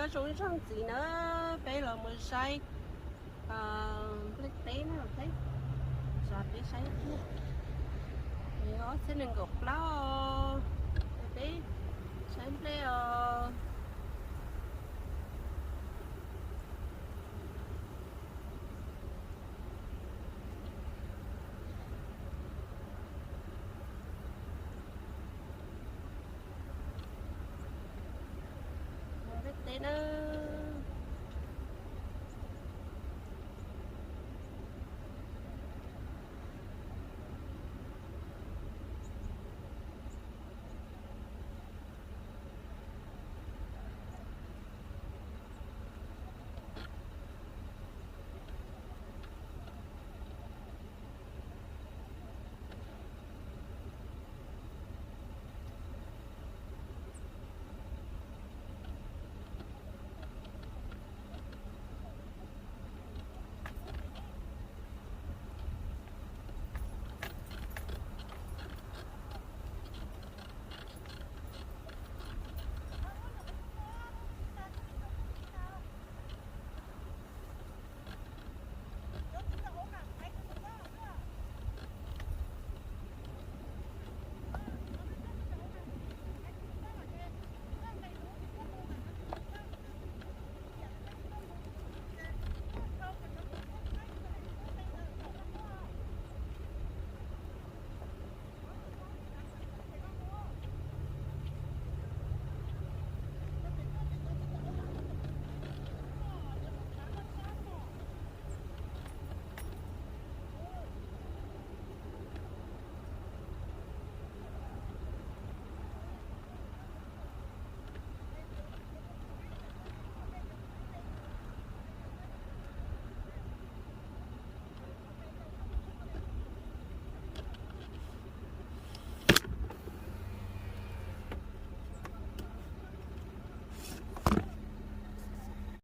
Nyob zoo ib zaug ntxiv na, peb los mus saib nplej teb na, peb, peb saib, ob txhiab nees nkaum plaub, peb saib nplej os. Nplej teb na.